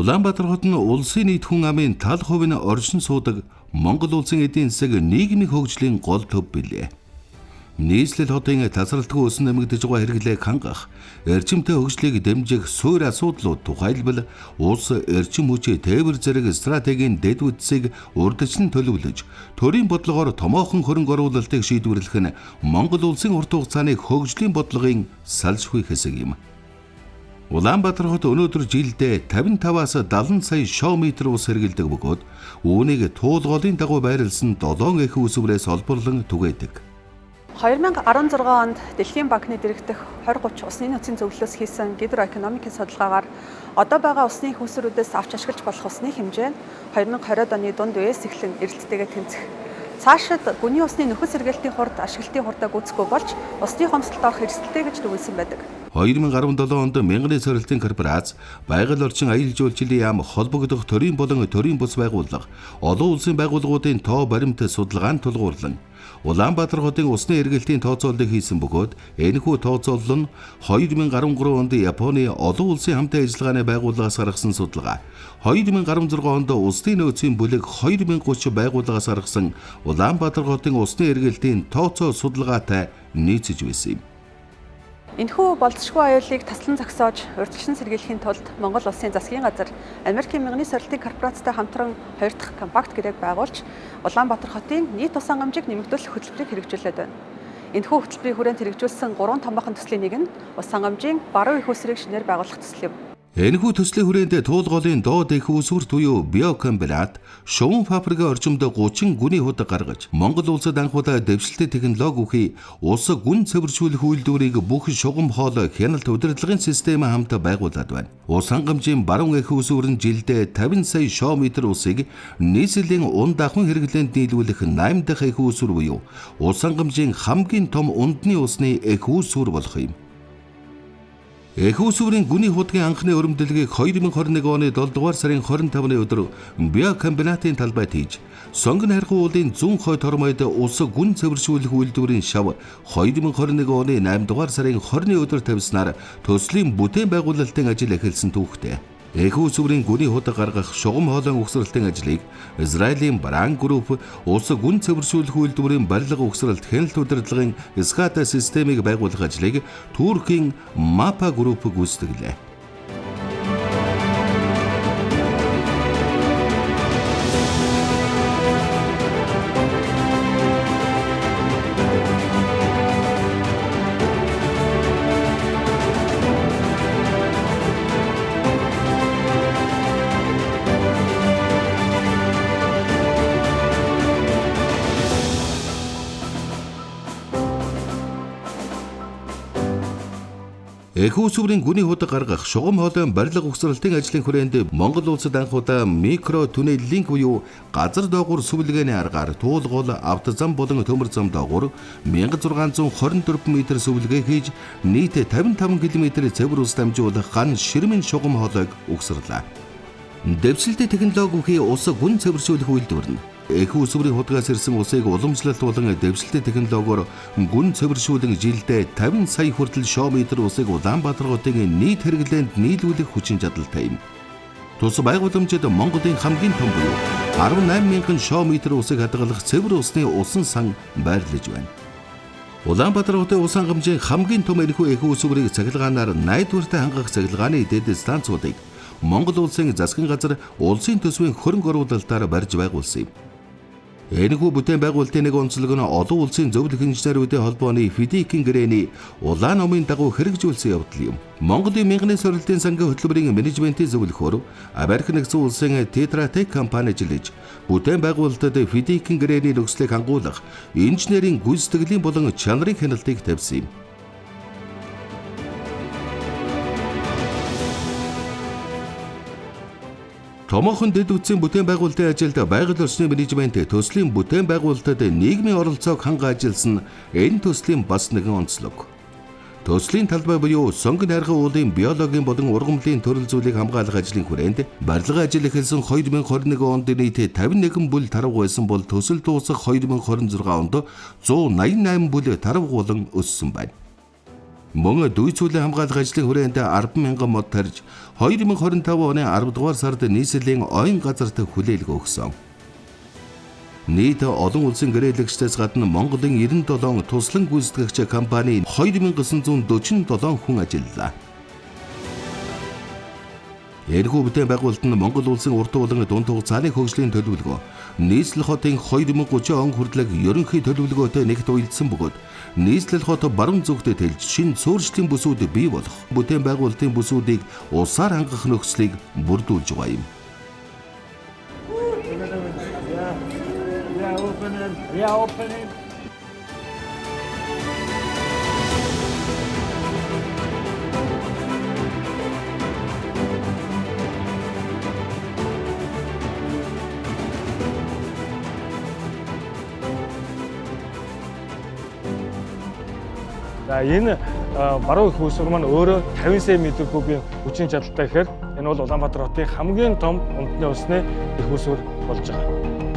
Улаанбаатар хот нь улсын нийт хүн амын тал хувь нь оршин суудаг Монгол улсын эдийн засаг нийгмийн хөгжлийн гол төв билээ. Нийслэл хотын тасралтгүй өсөн нэмэгдэж байгаа хэрэглээг хангах, эрчимтэй хөгжлийг дэмжих суурь асуудлууд, тухайлбал улс эрчим хүчийн тээвэр зэрэг стратегийн дэд бүтцийг урьдчилан төлөвлөж, төрийн бодлогоор томоохон хөрөнгө оруулалтыг шийдвэрлэх нь Монгол улсын урт хугацааны хөгжлийн бодлогын салшгүй хэсэг юм. Улаанбаатар хот өнөөдөр жилдээ 55-аас 70 сая шоу метр ус хэрэглэдэг бөгөөд үүнийг Туулголын дагуу байрласан 7 эх үүсвэрээс олборлон түгээдэг. 2016 онд Дэлхийн банкны дэргэдэх 2030 усны нөөцийн зөвлөлөөс хийсэн гидроэкономикийн судалгаагаар одоо байгаа усны их үүсвэрүүдээс авч ашиглаж болох усны хэмжээ нь 2020-ад оны дунд үеэс эхлэн эрэлттэйгээ тэнцэх. Цаашид гүний усны нөхөц сэргээлтийн хурд ашиглалтын хурдаа гүйцэхгүй болж усны хомсдолд орох эрсдэлтэй гэж дүгнэсэн байдаг. 2017 онд Мянганы сорилтын корпорац, байгаль орчин аялал жуулчлалын яам, холбогдох төрийн болон төрийн бус байгууллага, олон улсын байгууллагуудын тоо баримт судалгаанд тулгуурлан Улаанбаатар хотын усны эргэлтийн тооцооллыг хийсэн бөгөөд энэхүү тооцоолол нь 2013 онд Японы олон улсын хамтын ажиллагааны байгууллагаас гаргасан судалгаа, 2016 онд усны нөөцийн бүлэг 2030 байгууллагаас гаргасан Улаанбаатар хотын усны эргэлтийн тооцоо судалгаатай нийцэж байсан юм. Энэхүү болзошгүй аюулыг таслан зогсоож урьдчилан сэргийлэхийн тулд Монгол улсын засгийн газар Америкийн Мянганы сорилтын корпорацтай хамтран хоёр дахь компакт гэрээг байгуулж Улаанбаатар хотын нийт ус хангамжийг нэмэгдүүлэх хөтөлбөрийг хэрэгжүүлээд байна. Энэхүү хөтөлбөрийн хүрээнд хэрэгжүүлсэн гурван томоохон төслийн нэг нь ус хангамжийн баруун их үүсвэрийг шинээр байгуулах төсөл юм. Энэхүү төслийн хүрээнд Туулголын доод эх үүсвэр буюу биокомбинат шуван фабрикийн орчимд 30 гүний худаг гаргаж, Монгол улсад анх удаа дэвшилтэй технологи бүхий ус гүн цэвэршүүлэх үйлдвэрийг бүх шугам хоол хяналт удирдлагын систем хамт байгуулад байна. Ус хангамжийн баруун эх үүсвэр нь жилдээ 50 сая шоу метр усыг нийслэлийн унд ахуйн хэрэглээнд нийлүүлэх 8 дахь эх үүсвэр буюу ус хангамжийн хамгийн том ундны усны эх үүсвэр болох юм. Эх үүсвэрийн гүний худгийн анхны өрөмдөлгийг 2021 оны 7 дугаар сарын 25-ны өдөр биокомбинатын талбайд хийж, Сонгон харгуй уулын зүүн хойд тормойд ус гүн цэвэршүүлэх үйлдвэрийн шав 2021 оны 8 дугаар сарын 20-ны өдөр тавьснаар төслийн бүтээн байгуулалтын ажил эхэлсэн түүхтэй. Эх үүсвэрийн гүний худаг гаргах шугам хоолойн угсралтын ажлыг Израилийн Бран Групп ус гүн цэвэршүүлэх үйлдвэрийн барилга угсралт хяналт удирдлагын SCADA системийг байгуулах ажлыг Туркийн Mapa Group гүйцэтгэлээ. Эх үүсвэрийн гүний худаг гаргах шугам хоолойн барилга угсралтын ажлын хүрээнд Монгол улсад анх удаа микро түнеллинг буюу газар доогуур сүвлэгээний аргаар Туулгол автозам болон төмөр зам доогуур 1624 метр сүвлэгээ хийж нийт 55 км цэвэр ус дамжуулах ган ширмэн шугам хоолойг угсарлаа. Дэвшилтэй технологи бүхий ус гүн цэвэршүүлэх үйлдвэр нь эх үүсвэрийн худгаас ирсэн усыг уламжлалт болон дэвшилтэй технологиор гүн цэвэршүүлэн жилдээ 50 сая хүртэл шоу метр усыг Улаанбаатар хотын нийт хэрэглээнд нийлүүлэх хүчин чадалтай юм. Тус байгууламжид Монголын хамгийн том буюу 18 мянган шоу метр усыг хадгалах цэвэр усны усан сан байрлаж байна. Улаанбаатар хотын ус хангамжийн хамгийн том энэхүү эх үүсвэрийг цахилгаанаар найдвартай хангах цахилгааны дэд станцуудыг Монгол улсын засгийн газар улсын төсвийн хөрөнгө оруулалтаар барьж байгуулсан юм. Энэхүү бүтээн байгуулалтын нэг онцлог нь олон улсын зөвлөх инженерүүдийн холбооны Фидикийн гэрээний улаан номын дагуу хэрэгжүүлсэн явдал юм. Монголын Мянганы сорилтын сангийн хөтөлбөрийн менежментийн зөвлөхөөр Америк нэгдсэн улсын Тетратек компани ажиллаж, бүтээн байгуулалтад Фидикийн гэрээний нөхцөлийг хангуулах инженерийн гүйцэтгэлийн болон чанарын хяналтыг тавьсан юм. Томоохон дэд бүтцийн бүтээн байгуулалтын ажилд байгаль орчны менежмент төслийн бүтээн байгуулалтад нийгмийн оролцоог ханга ажилласан энэ төслийн бас нэгэн онцлог. Төслийн талбай буюу Сонгон харгай уулын биологийн болон ургамлын төрөл зүйлийг хамгаалах ажлын хүрээнд барилгын ажил эхэлсэн 2021 онд нийт 51 бүл тарвага байсан бол төсөл дуусах 2026 онд 188 бүл тарвага болон өссөн байна. Мөн дүйцүүлэн хамгаалах ажлын хүрээнд 10,000 мод тарьж 2025 оны 10 дугаар сард нийслэлийн оюун газарт хүлээлгэ өгсөн. Нийт олон улсын гэрээлэгчдээс гадна Монголын 97 туслан гүйцэтгэгч компани 2947 хүн ажиллалаа. Энэхүү бүтээн байгуулалт нь Монгол улсын урт болон дунд хугацааны хөгжлийн төлөвлөгөө, нийслэл хотын 2030 он хүртэлх ерөнхий төлөвлөгөөтэй нэгт уялдсан бөгөөд нийслэл хот баруун зүгтээ тэлж шинэ суурьшлийн бүсүүд бий болох бүтээн байгуулалтын бүсүүдийг усаар хангах нөхцөлийг бүрдүүлж байгаа юм. Yeah, open it. За, энэ баруун их усүр маань өөрөө 50 сая метр кубын хүчин чадалтай гэхээр энэ бол Улаанбаатар хотын хамгийн том унтны усны их усүр болж байгаа.